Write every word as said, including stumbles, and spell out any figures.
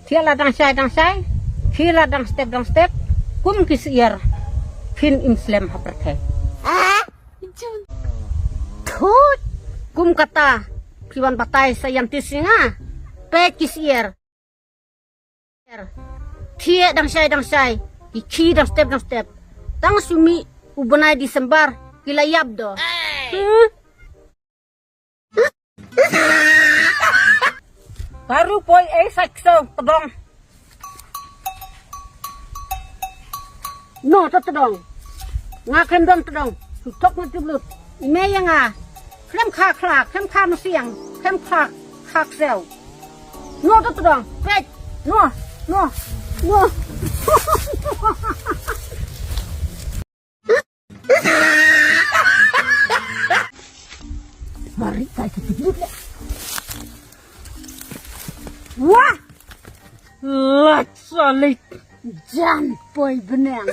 Thiah la dang shai dang shai, thiah la dang step dang step, kum ki syiar, phin im slem ha pyrthei. Thut, kum kata, phi wan batai scientist ïa nga, peit ki syiar. Thiah dang shai dang shai, ki khie dang step dang step. Tang shu mih u bnai December, ki la ïap doh. Hmm? Baru poi ei sait ksew tdong. Noh to tdong. Nga khlem don tdong. Shu thok nga tip lut. I mei ïa nga. Khlem kha khlak, khlem kha masiang, khlem kha kha ksew. Noh to tdong. Peit. Noh, noh, noh. Mari kai ka tip lut le. Wah! Lait salit. Jan poi bneng.